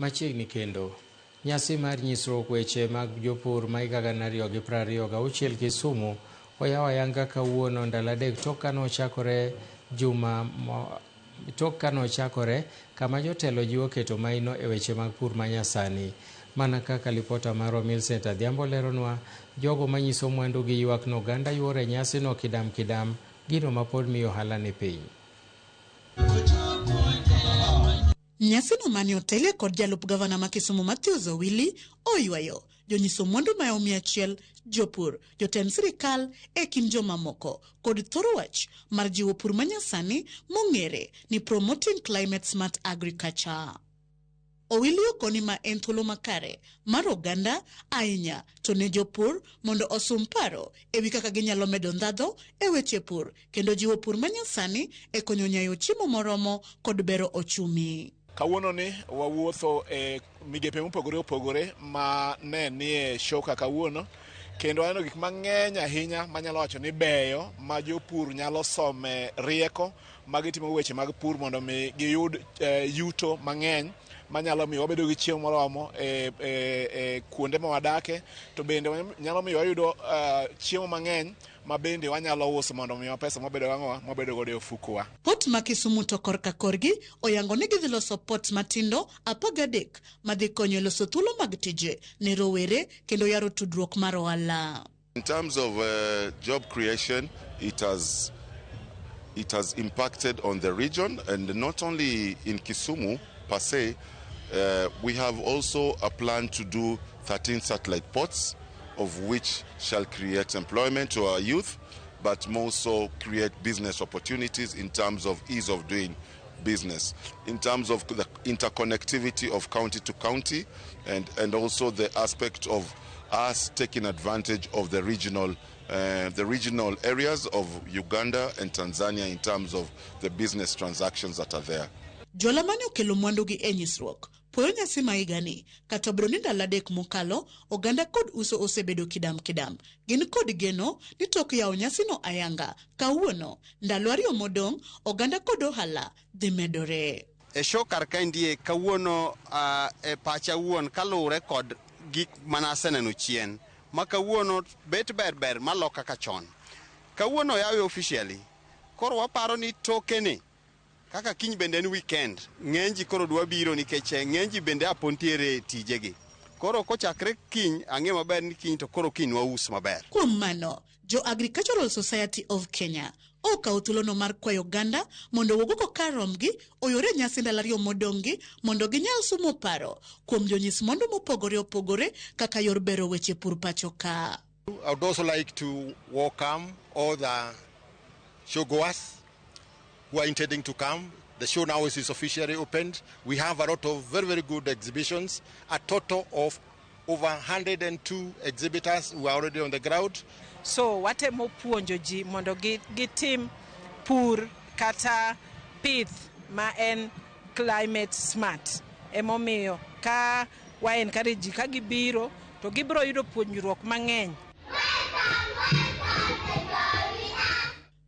Machiegni kendo. Nyasi mar nyisruok weche mag jopur ma higa 2026 Kisumu oyaw ayanga kawuono ndalo 3 tok kane ochakore juma tok kane ochakore kama jotelo jiwo keto maino e weche mag pur manyasani. Mana kaka lipota marwa Millicent Adhiambo leronwa, jogo manyiso mwandu gi ywak ni oganda yuoro e nyasino kidam kidam, gino mapod miyo ohala ni piny. Nyasino mane otelie kod jalup gavana ma Kisumu Matthews Owili oywayo jonyiso mwandu mayawo 100, jopur, jotend sirikal e kind jomamoko kod thoro wach mar jiwo pur manyasani mong'ere ni Promoting Climate Smart Agriculture. Owili okoni ma en thuolo makare mar oganda ahinya to ne jopur mondo osum paro ewi kaka ginyalo medo ndhadho e weche pur kendo jiwo pur manyasani e konyo nyayo chiemo moromo kod bero ochumi. Kawuono ni wawuotho e migepe mopogore opogore ma ne nie show ka kawuono kendo aneno gik mang'eny ahinya manyalo wacho ni beyo ma jopur nyalo some rieko ma gitimo weche mag pur mondo mi giyud yuto mang'eny manyalo miyo wabedo gi chiemo moromo e kuonde ma wadake, to bende nyalo miyo wayudo chiemo mang'eny ma bende wanyalo uso mondo miwa pesa mwabedo gang'o mwabedo godo e ofukuwa. Port ma Kisumu to korka korgi oyango ni gidhi loso port matindo 13 madhi konyo e loso thuolo mag tije ne rowere kendo yaro tudruok mar ohala. In terms of job creation, it has impacted on the region, and not only in Kisumu per se. We have also a plan to do 13 satellite ports, of which shall create employment to our youth, but more so create business opportunities in terms of ease of doing business, in terms of the interconnectivity of county to county, and also the aspect of us taking advantage of the regional areas of Uganda and Tanzania in terms of the business transactions that are there. Jola mane okelo mwandugi e nyisruok puoyo nyasi ma higani kata obedo ni ndalo 3 mokalo oganda kod uso osebedo kidam kidam gin kod geno ni tok yawo nyasino ayanga kawuono ndalo 2 modong' oganda kod ohala dhi medore. E show kar kaendie kawuono e pacha wuon kaluwore kod gik mana aseneno chien ma kawuono bet ber ber malo kaka chon. Kawuono oyawe officially, koro waparo ni tokeni kaka kiny bende en weekend, ng'eny ji koro dwa biro nikech ng'eny ji bende apo ntiere e tijegi. Koro kochakre kiny ang'e maber ni kiny to koro kiny waus maber. Kuom mano, jo Agricultural Society of Kenya okawo thuolono mar kwayo oganda mondo owuog oko kar romgi oyore nyasi ndalo 2 modong'gi mondo ginyal sumo paro kuom jonyis mwandu mopogore opogore kaka yor bero weche pur pacho ka. I would also like to welcome all the showgoers who are intending to come. The show now is officially opened. We have a lot of very, very good exhibitions, a total of over 102 exhibitors who are already on the ground. So watemo puonjo ji mondo gitim pur kata pith ma en climate smart. Emomiyo ka wa encourage ji ka gibiro to gibiro yudo puonjruok mang'eny.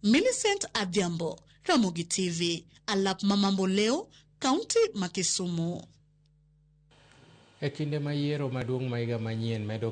Millicent Adhiambo, Ramogi TV, alap ma Mambo Leo, kaunti ma Kisumu. E kinde ma yiero maduong' ma higa manyien medo